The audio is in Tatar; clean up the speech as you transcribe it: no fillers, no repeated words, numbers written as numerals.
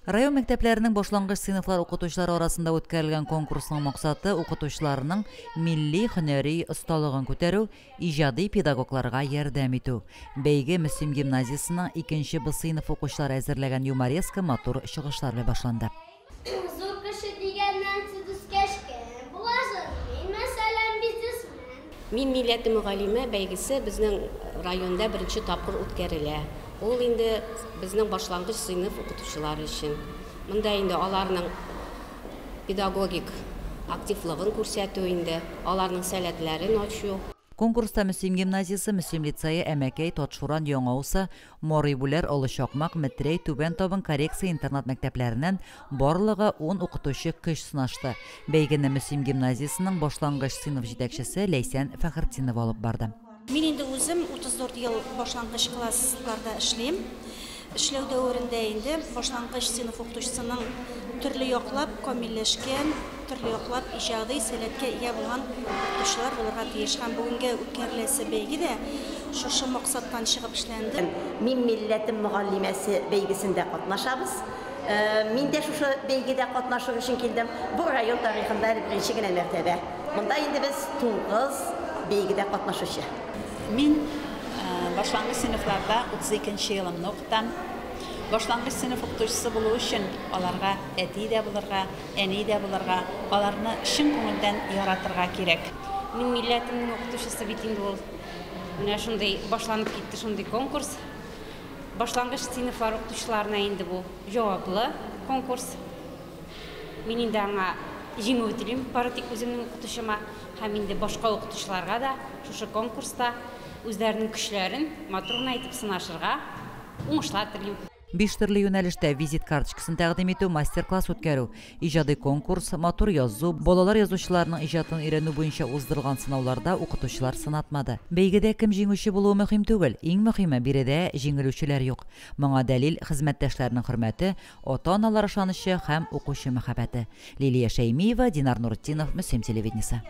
Район мәктәпләренең башлангыч сыйныфлар укытучылары арасында үткәрелгән конкурсның максаты укытучыларның милли һөнәри осталыгын күтәрү, иҗади педагогларга ярдәм итү. Бәйге Мөслим гимназиясенең икенче Б сыйныф укучылары әзерләгән юмореска матур чыгышлар белән башланды. Зур кеше дигәннән сүз үскәч кем буласың? Мин, мәсәлән, бизнесмен. Мин милләте мөгаллиме бәйгесе безнең районда беренче тапкыр үткәрелә. Ул инде безнең башлангыч сыйныф укытучылары өчен. Монда инде аларның педагогик активлыгын күрсәтү инде, аларның сәләтләрен ачу. Конкурста Мөслим гимназиясе, Мөслим лицее, Әмәкәй, Татшуран, Яңа Усы, Морый Бүләр, Олы Чакмак, Метрәй, Түбән Табын коррекция интернат мәктәпләреннән барлыгы 10 укытучы көч сынашты. Бәйгене Мөслим гимназиясенең башлангыч сыйныф җитәкчесе Ләйсән Фәхретдинова алып барды. Мин инде үзем 34 ел башлангыч классларда эшлим. Эшләү дәверендә инде башлангыч сыйныф укытучысының төрле яклап камилләшкән, төрле яклап иҗади сәләткә ия булган укытучылар булырга тиеш. Һәм бүгенге үткәреләсе бәйге дә шушы максаттан чыгып эшләнде. Мин милләтем мөгаллимәсе бәйгесендә катнашабыз. Мин дә шушы бәйгедә катнашыр өчен килдем. Бу район тарихында әле беренче генә мәртәбә. Монда инде без 9 бәйгедә катнашучы. Мин башлангыч сыйныфларда 32 нче елымны укытам. Башлангыч сыйныф укытучысы булу өчен аларга әти дә булырга, әни дә булырга, аларны чын күңелдән яратырга кирәк. Мин милләтемнең укытучысы бит инде ул. Менә шундый башланып китте шундый конкурс. Башлангыч сыйныфлар укытучыларына инде бу җаваплы конкурс. Мин инде аңа җиңү телим, бары тик үземнең укытучыма һәм инде башка укытучыларга да шушы конкурста үзләренең көчләрен матур гына итеп сынашырга уңышлар телим. Биш төрле юнәлештә визит карточкасын тәкъдим итү, мастер-класс үткәрү, иҗади конкурс, матур язу, балалар язучыларының иҗатын өйрәнү буенча уздырылган сынауларда укытучылар сынатмады. Бәйгедә кем җиңүче булуы мөһим түгел, иң мөһиме, биредә җиңелүчеләр юк. Моңа дәлил, хезмәттәшләрнең хөрмәте, ата-аналар ышанычы һәм укучы мәхәббәте. Лилия Шәймиева, Динар Нуртдинов, Мөслим телевидениесе.